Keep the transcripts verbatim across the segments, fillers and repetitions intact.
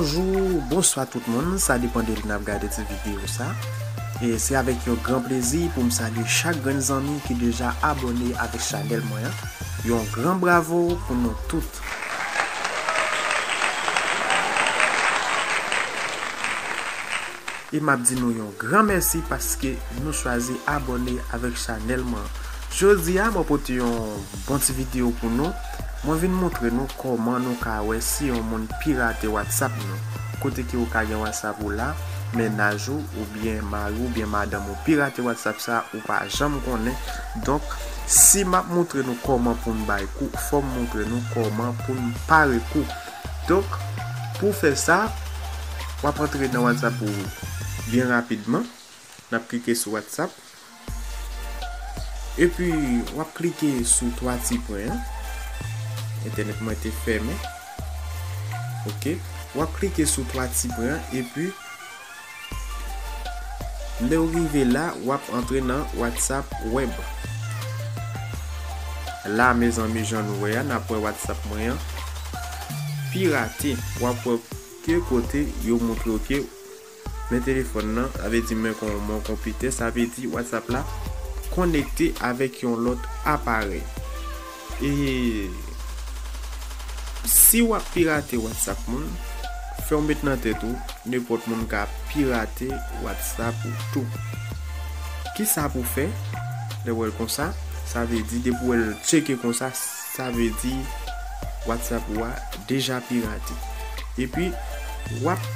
Bonjou, bonswa tout moun, sa depann de lè n ap gade ti videyo sa. E se avèk yon gran plezi pou m salye chak grenn zanmi ki deja abòne avèk chanèl mwen an. Yon gran bravo pou nou tout. E m ap di nou yon gran mèsi paske nou chwazi abòne avèk chanèl mwen. Jodi a, mwen pote yon bon ti videyo pou nou. Mwen vin montre nou kòman nou ka wè si yon moun pirate WhatsApp nou. Kote ke ou ka gen WhatsApp ou la, mennaj ou, oubyen mari ou, oubyen madanm ou pirate WhatsApp sa, ou pa janm konnen. Donk, si m ap montre nou kòman pou n bay kou, fò m montre nou kòman pou n pare kou. Donk, pou fè sa, w ap antre nan WhatsApp ou byen rapidman. N ap klike sou WhatsApp. Epi, w ap klike sou twa ti pwen an. Entènèt mwen te fèmen. Oke. W ap klike sou twa ti pwen an, epi lè w rive la, w ap antre nan WhatsApp web. La, mezanmi, jan nou wè a, n ap wè WhatsApp mwen an pirate. W ap wè ke kote yo montre w ke men telefòn nan, sa vle di men kon, men konpitè, sa vle di WhatsApp la konekte avèk yon lòt aparèy. E si w ap pirate WhatsApp moun, fè w met nan tèt ou, nenpòt moun ka pirate WhatsApp ou tou. Kisa pou fè? Lè w wè l konsa, sa vle di depi w wè l tcheke konsa, sa vle di WhatsApp ou a deja pirate. Epi, w ap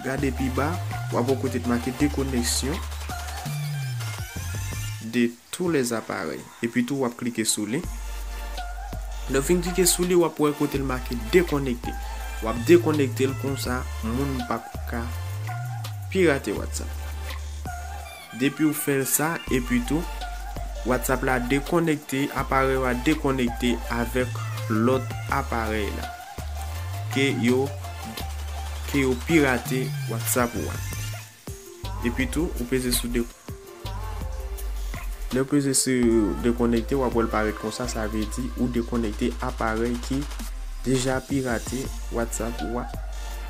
gade pi ba, w ap wè kote t make déconnexion de tous les appareils. Epi tou, w ap klike sou li. Lè w fin klike sou li, w ap wè kote l make déconnecté. W ap dekonekte l konsa, moun p ap ka pirate WhatsApp. Depi w fè l sa, epi tou, WhatsApp la dekonekte, aparèy ou a dekonekte avèk lòt aparèy la. Ke yo, ke yo pirate WhatsApp ou a. Epi tou, ou peze sou de-, lè w peze sou dekonekte, w ap wè l parèt konsa, sa vle di ou dekonekte aparèy ki deja pirate WhatsApp ou a.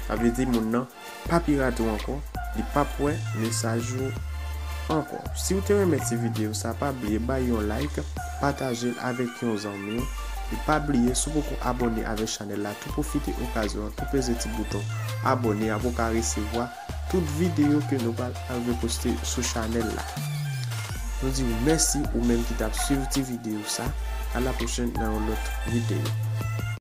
Sa vle di moun nan pa pirate w ankò, li p ap wè mesaj ou ankò. Si w te renmen ti videyo sa, pa bliye bay yon like, pataje l avèk yon zanmi w, e pa bliye, si w poko abòne avèk chanèl la, tou pwofite okazyon an, tou peze ti bouton abòne a pou w ka resevwa tout videyo ke nou pral al reposte sou chanèl la. Nou di w mèsi ou menm ki t ap swiv ti videyo sa. A la pwochèn nan yon lòt videyo.